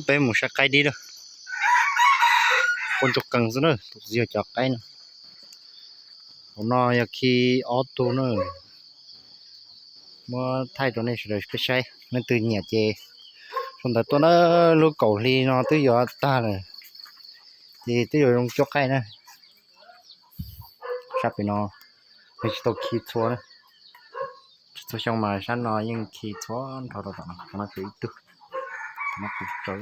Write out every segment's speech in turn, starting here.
peb mus saib qaib dib lawm. Quaj ntsuag qees xwb na, tus yog cov qaib no. Hauv no yog khi ob tug na. Muab thaij rau nej sawv daws peb saib, leej twg nyiam ces sau ntawv tuaj na. Lub kaum hli no twb yuav tag lawm, ces twb yuav zoo cuab qaib na. Sab pem no nws tsis tau khi txhua na. Txhua xyoo mas sab no yeej khi txhua nrho rau tom no, no tshuav ib tug. Tom no kuv tsawv.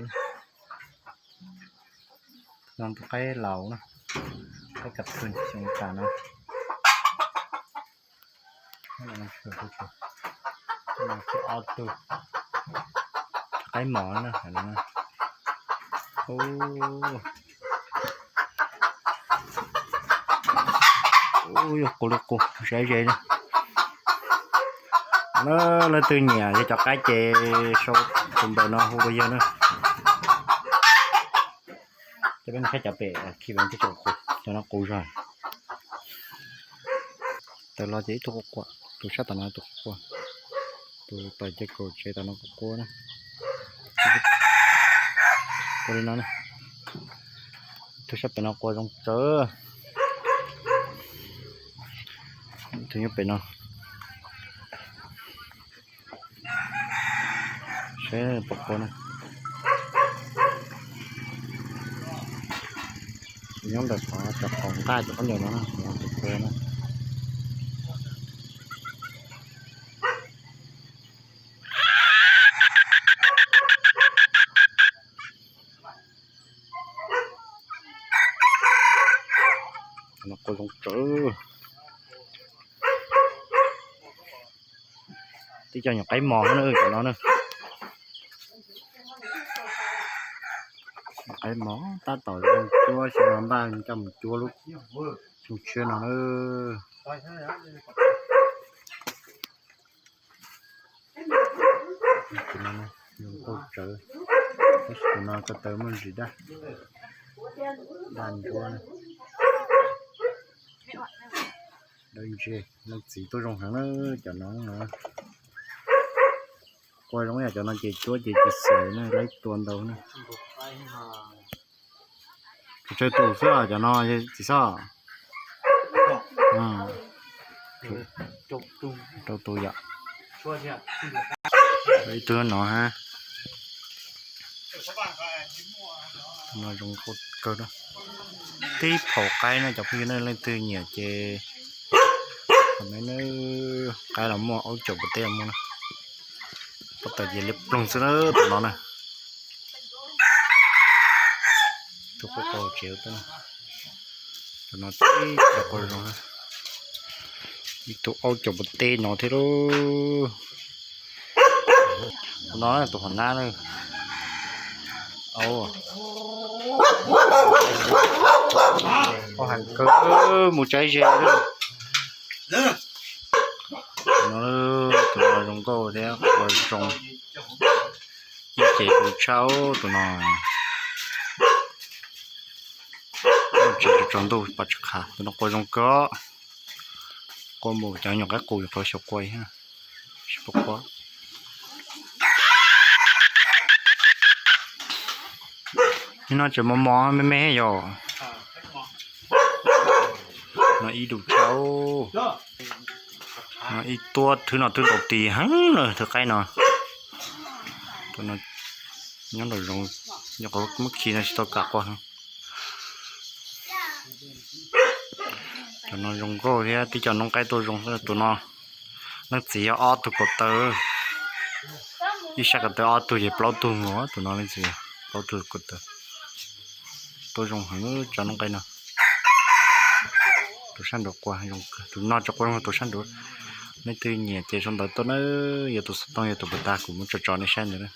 No tus qaib laus na, qaib kav thw xyoo tas no. Ob tug qaib mos na. Yog qus li qus saib ze li. Leej twg nyiam yog cov qaib ces sau tus npawb no hu rau yawg na. Cov peb mus saib cov pem khi pem teb tsa qus, cov no qus zog. Tawm los ces ib tug quaj quaj, tus sab tom no tus quaj quaj, tus tom ces kaum tsev tom no quaj quaj na. Quaj li no na. Tus sab pem no quaj zoo tsawv. Tus nyob pem no. Saib pom quaj na. Nyob ntawm qhov cov qaum nqaj cov khaub ncaws no na, tus quaj na. No quaj zoo tsawv. Tib co nyuam qaib mos na cov no na. Qaib mos tab tom zoo cuab xyoo no npaj coj mus cuab lub xyoo tshiab no na. Tus no zoo nkauj tsawv, tab sis tus no ko taw muaj ntsis daj, daj ntsuab na. Dawb ntseg, leej txiv tuaj zoo heev na, cov no no. Quaj zoo yam cov no ces cuab ces tsis xiam na, laib tua ntau na. Tsawg tus xwb cov no txiv Xoj? Rau tus yom. Ib tug no ha. No zoo nkauj kawg na. Tib phaum qaib no cov phooj ywg na, leej twg nyiam ces comment na. Qaib los muaj, aub caum puas teb los muaj na. Pob tawm ces liab ploog xwb na tus no na. Tus quaj quaj tsev tus no tib co quaj zoo. Ib tug aub caum puas teb no thiab lauj. Tus no tus hauv nab na. Aub, aub heev kawg, mus tsaib ze lawm. Tus no, tus no zoo nkauj thiab quaj zoo. Ib ce tu tshaj tus no. Tsev tsaus ntuj pom tsis qha, tus no quaj zoo kawg. Quaj mus cov nyuam qaib qus qhov xyaum quaj thiab, tsis pom quaj. Nim no tseem mos mos me me yom. No ib tug tshaj, no ib tuab thwb no twb ntaus tis heev na, thwb qaib no. Tus no nyob nraum zoov, nyuam qhuav muab khi no tsis tau kam quaj. Cov no zoo nkauj thiab, tib co noob qaib tuaj zoo. Tus no leej txiv yog ob tug ko taw, ib sab ko taw ob tug ces plaub tug nkaus, tus no leej txiv plaub tug ko taw. Tuaj zoo heev cov noob qaib no. Tus sab nraud quaj zoo kawg, tus no tseem quaj zoo tus sab nraud. Leej twg nyiam ces sau ntawv tuaj na, yog tus xov tooj yog tus puas tag kuv muab tso tso nej saib ntawd na.